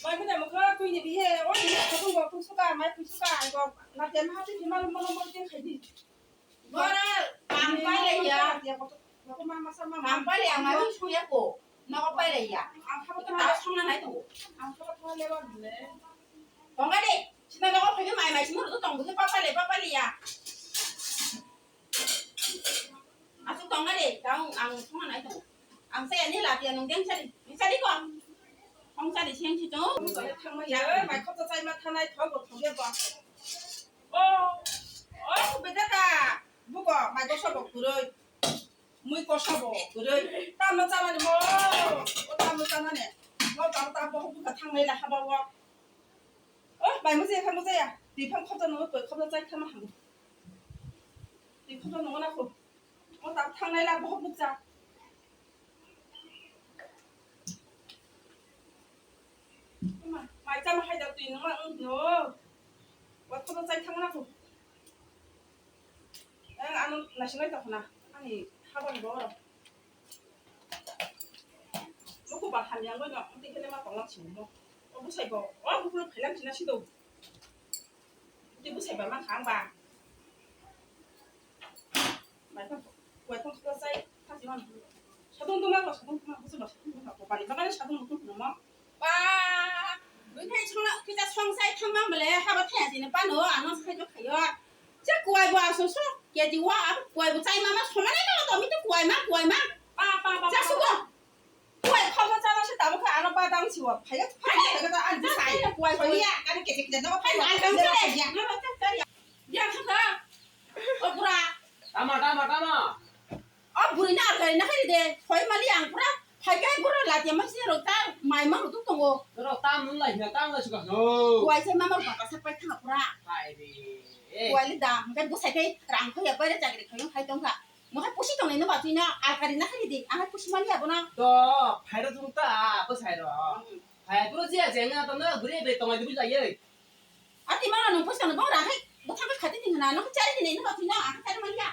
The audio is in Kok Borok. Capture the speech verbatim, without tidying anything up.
Mai mene mukha kuini bihe, o ni khatung bo kusuka, mai kusuka, ai bo, na tem ha ti mal mal mal tin khai di. Bora, ang pai le ya. Boto ma masa ma. Ang pai le ya, mai suya ko. Nogo pai le ya. Ang khabo ta sung na nai tu. Ang khabo ta le wa le. Tonga de, sina nogo phai mai mai sino to tong bu pa pa le pa pa le ya. Asuk tonga de, tang ang sung na nai tu. Ang saya ni la pia nung deng sari. Ni sari ko. Hong sari siang si tu. Thang mai ya, mai khop ta chai ma thanai thok bo thok ya ba. O, o, kubui da ta. Buko, mai kosa bo kurui. Mui kosa bo kurui. Tamo chamani mo. O tamo chamani. Mo tamo tamo bo buka thangnai la haba wo. O, mai mujaya kha mujaya. Twi phang khopta nungo, twi khopta chai khama ham. Twi khopta nungo na kho. Mo tamo thangnai la bo bukcha. Mai chama hai da twi nungma wng no. Wa khono chai thang na ko. Ang ano nasinai to khna. Ani habang bo ro. Nuku ba hamyang bo no. Ti kene ma tonglang sing mo. O busai bo. O bukro phailang sina sido. Ti busai ba ma khang ba. Mai khang, mai khang kisa sai, kasi man. Sadung tuma ko, sadung tuma ko, sadung tuma ko. Pari ba kan sadung tuma ko mo. Ba, bini song na, kita song sai thang bang bele, haba thaya sini pano, ano sai to khayo. Je kuai bo aso so, ke di wa, kuai bo chai mama, somane to, to mi to kuai ma, kuai ma. Pa, pa, pa, ja pa. Sugo. Kuai khobno chana se tabuk kha ano badang siwa. Phaiya, phaiya, phaiya, ta ani sai. Kuai, kuai ya, ani kete kete no phaiya. Ai, dang sare. Ya. Ya, kha, kha. O bura. Tama, tama, tama. O buri na, ar gari na khai de. Khoi mali ang pura. Phai kai bura la ya, ma si ro ta, mai ma ro tu tongo. Ro ta mun lai na, ta mun lai suka no. Kuai se mama ro ta sa pai kha pura. Hai de. Kuai li da, kai bu sai kai, rang khoi ya, pai re chakri khoi, khai tong kha. Nohai pusi tongnai no batwi no alkari na khai di, ang hai pusi mali abo no. To, phairo tung ta, bo sai ro. Hmm. Phai pro je je nga to no guri be tongai du lai ye. Ati mano nung pusi tong bong ra hai, bo thang khati ni na, no chari ni no batwi no, ang chari mali ya.